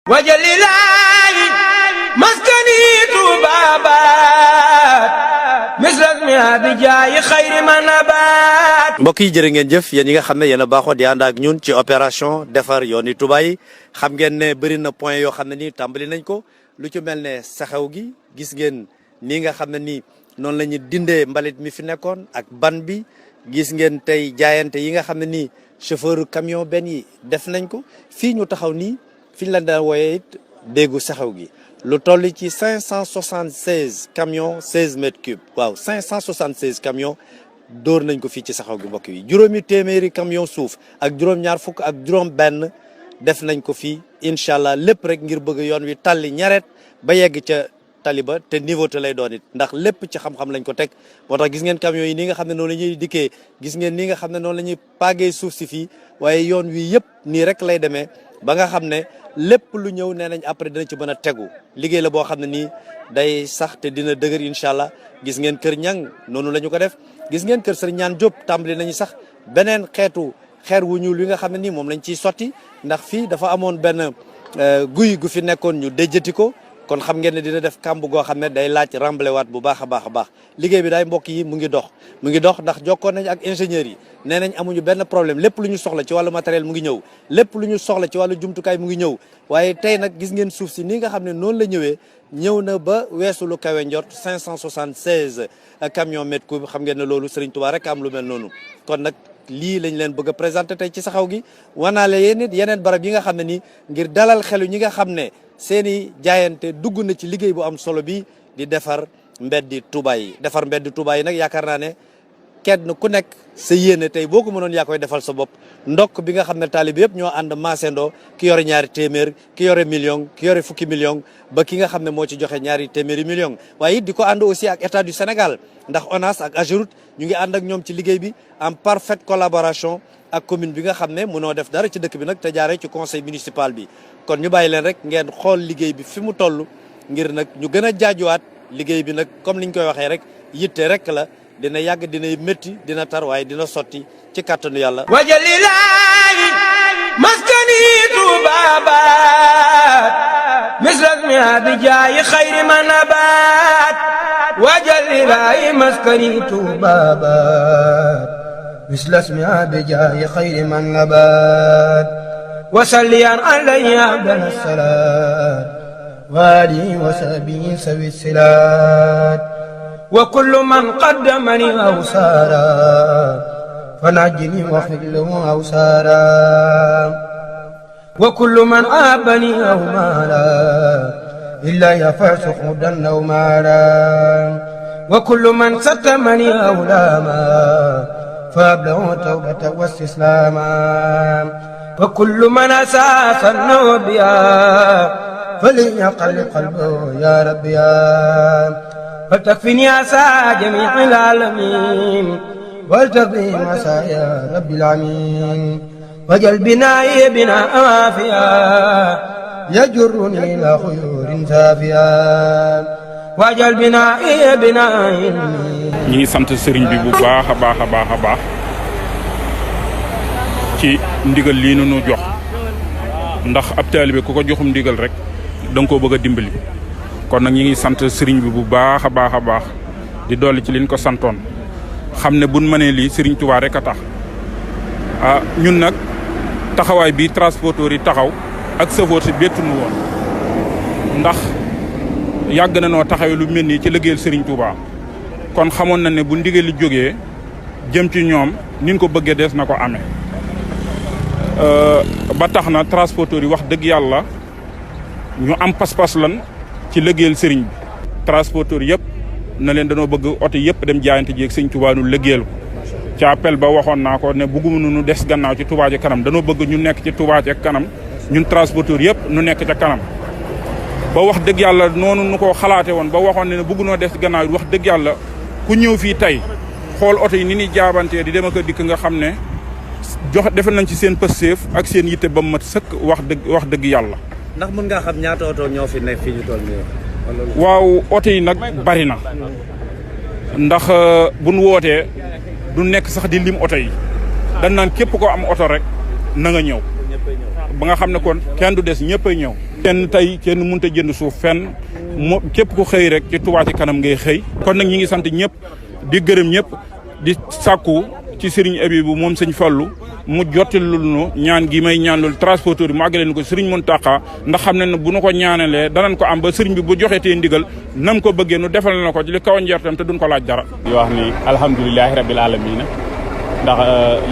wajalilaayi maskani tuubaabaat misrasmi abijaayi xayri manabaat. mbokk yi jërë ngeen jëf yéen yi nga xam ne yéen a baaxoo di ànd ak ñun ci opération defar yooni Touba yi xam ngeen ne bëri na point yoo xam ne nii tàmbali nañ ko lu ci mel ne saxaw gi gis ngeen nii nga xam ne nii noonu la ñu dindee mbalit mi fi nekkoon ak ban bi gis ngeen tey jaayante yi nga xam ne nii chauffeur camion benn yi def nañ ko fii ñu taxaw nii fi ñu la daan wooyee it déggu saxaw gi lu toll ci 576 camions 16 mètres cubes waaw 576 camions dóor nañ ko fii ci saxaw gi mbokk yi juróomi téeméeri camion suuf ak juróom-ñaar fukk ak juróom-benn def nañ ko fii incha allah lépp rek ngir bëgg yoon wi talli ñaret ba yegg ca taliba te niveau te lay doon it ndax lépp ci xam-xam lañ ko teg moo tax gis ngeen camions yi nii nga xam ne noonu la ñuy dikkee gis ngeen nii nga xam ne noonu la ñuy paagee suuf si fii waaye yoon wi yëpp nii rek lay demee ba nga xam ne lépp lu ñëw nee nañ après dina ci mën a tegu liggéey la boo xam ne nii day sax te dina dëgër incha allah gis ngeen kër ñang noonu la ñu ko def gis ngeen kër Sëriñ Ñaan Diop tàmbali nañu sax beneen xeetu xeer wu ñuul wi nga xam ne nii moom lañ ciy sotti ndax fii dafa amoon benn guy gu fi nekkoon ñu déjjati ko kon xam ngeen ne dina def kàmb goo xam ne day laaj remblé waat bu baax a baax a baax liggéey bi daay mbokk yi mu ngi dox ndax jokkoon nañ ak ingénieurs yi nee nañ amuñu benn problème lépp lu ñu soxla ci wàllu matériel mu ngi ñëw lépp lu ñu soxla ci wàllu jumtukaay mu ngi ñëw waaye tey nag gis ngeen suuf si nii nga xam ne noonu la ñëwee ñëw na ba weesu lu kawe njort 576 camions mètres cubes xam ngeen ne loolu Serigne Touba rek am lu mel noonu kon nag lii lañ leen bëgg a présenté tey ci saxaw gi wanaale yeneen barab yi nga xam ne nii ngir dalal xelu ñi nga xam ne seeni jaayante dugg na ci liggéey bu am solo bi di defar mbeddi Touba yi defar mbeddi Touba yi nag yaakaar naa ne kenn ku nekk sa yéene tey boo ko mënoon yaa koy defal sa bopp ndokk bi nga xam ne taalibe yëpp ñoo ànd maasendoo ki yore ñaari téeméer ki yore million ki yore fukki million ba ki nga xam ne moo ci joxe ñaari téeméeri million waaye it di ko ànd aussi ak état du Sénégal ndax ONAS ak AGEROUTE ñu ngi ànd ak ñoom ci liggéey bi en parfaite collaboration ak commune bi nga xam ne mënoo def dara ci dëkk bi nag te jaaree ci conseil municipal bi kon ñu bàyyi leen rek ngeen xool liggéey bi fi mu toll ngir nag ñu gën a jaajuwaat liggéey bi nag comme niñ koy waxee rek yitte rek la dina yàgg dina métti dina tar waaye dina sotti ci kàttanu yàlla wajalilaayi maskani tuubaabaat misrasmi abijaayi xayri manabaat wajalilaayi maskani tuubaabaat misrasmi abijaayi xayri manabaat wasalliyan alayhi abdal salaat waalihi wa sahbihi sawi silaat وكل من قدمني أوسارا فنجني واغفر له أوسارا وكل من عابني أو مالا إلا يفعل خدا أو مالا وكل من ستمني أو لاما فأبلغ توبة واستسلاما وكل من أساس النوبيا فليقل قلبه يا ربي فلتكفني عسى جميع العالمين ولتقضي مسا يا رب العالمين وجل بنائي بناء وافيا يجرني إلى خيور سافيا وجل بنائي بناء ñi ngi sant sëriñ bi bu baax a baax a baax a baax ci ndigal lii nu jox ndax ab taalibe ku ko joxum ndigal rek da nga koo bëgg a dimbali kon nag ñi ngi sant sëriñ bi bu baax a baax a baax di dolli ci liñ ko santoon xam ne buñ mënee lii sëriñ Touba rek a tax ñun nag taxawaay bi transporteur yi taxaw ak chauffeur si bettuñu woon ndax yàgg na noo taxawee lu mel nii ci liggéeyal sëriñ Touba kon xamoon na ne bu ndigal li jógee jëm ci ñoom niñ ko bëggee des na ko amee ba tax na transporteur yi wax dëgg yàlla ñu am pas-pas lan ci liggéeyal sëriñ bi transporteur yëpp na leen danoo bëgg oto yëpp dem jaayante ji ak sëriñ Touba nu liggéeyal ko ci appel ba waxoon naa ko ne bëgguma nu des gannaaw ci Touba ca kanam danoo bëgg ñu nekk ci Touba ca kanam ñun transporteur yëpp nu nekk ca kanam ba wax dëgg yàlla noonu nu ko xalaate woon ba waxoon ne bëgg noo des gannaaw wax dëgg yàlla ku ñëw fii tey xool oto yi ni ñuy jaabantee di dem ak a dikk nga xam ne defal nañ ci seen pësteef ak seen yitte ba mat sëkk wax dëgg yàlla. ndax mën ngaa xam ñaata oto ñoo fi nekk fii ñu toll nii. waaw oto yi nag bari na ndax buñ wootee du nekk sax di lim oto yi dañ naan képp ko am oto rek na nga ñëw ba nga xam ne kon kenn du des ñëppay ñëw kenn mënut a jënd suuf fenn képp ku xëy rek ci Touba Ca Kanam ngay xëy. kon nag ñi ngi sant ñëpp di gërëm ñëpp di sàkku ci Serigne Abibou moom sëñ Fallu mu jottalul nu ñaan gi may ñaan loolu transporteur bi màggaleen ko Serigne Mountakha ndax xam ne bu nu ko ñaanalee danañ ko am ba Serigne bi bu joxetee ndigal nam ko bëggee nu defal na ko ci li kaw a njortam te duñ ko laaj dara. di wax ni alhamdulilahi rabil alamin ndax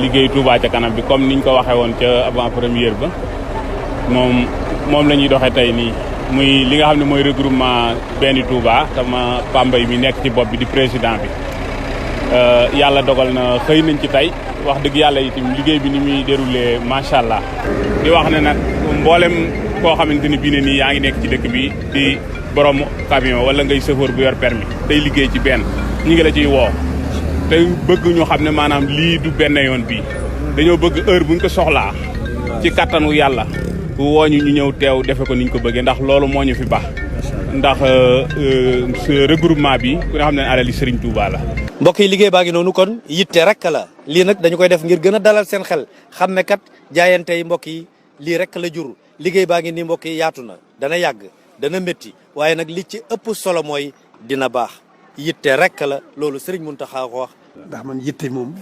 liggéey Touba Ca Kanam bi comme niñ ko waxee woon ca avant première ba moom la ñuy doxee tey nii muy li nga xam ne mooy regroupement benn Touba tama Pambay mi nekk ci bopp bi di président bi yàlla dogal na xëy nañ ci tey wax dëgg yàlla itam liggéey bi ni muy déroulé macha allah. di wax ne nag mboolem koo xamante ni bii ne nii yaa ngi nekk ci dëkk bi di borom camion wala ngay chauffeur bu yor permis day liggéey ci benn ñu ngi la ciy woo te bëgg ñu xam ne maanaam lii du benn yoon bii dañoo bëgg heure buñ ko soxlaa ci kattanu yàlla wooñu ñu ñëw teew defe ko niñ ko bëggee ndax loolu moo ñu fi baax ndax regroupement bi ku ne xam ne alali Serigne Touba la. mbokk yi liggéey baa ngi noonu kon yitte rek la lii nag dañu koy def ngir gën a dalal seen xel xam ne kat jaayante yi mbokk yi lii rek la jur liggéey baa ngi nii mbokk yi yaatu na dana yàgg dana métti waaye nag li ci ëpp solo mooy dina baax yitte rek la loolu Serigne Mountakha ko wax. ndax man yitte moom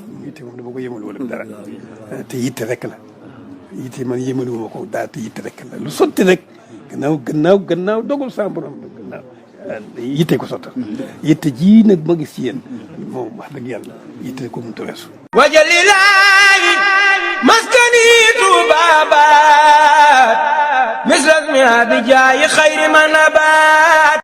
dama ko yëmal wala dara te yitte rek la yitte man yëmaluma ko dara te yitte rek la lu sotti rek gannaaw dogul sa borom gannaaw yitte ko sottal yitte ji nag ma gis ci yéen moom wax dëgg yàlla yitte ko mënut a weesu. wajalilaayi maskani tubabat misras mi abi jaayi xayri man abat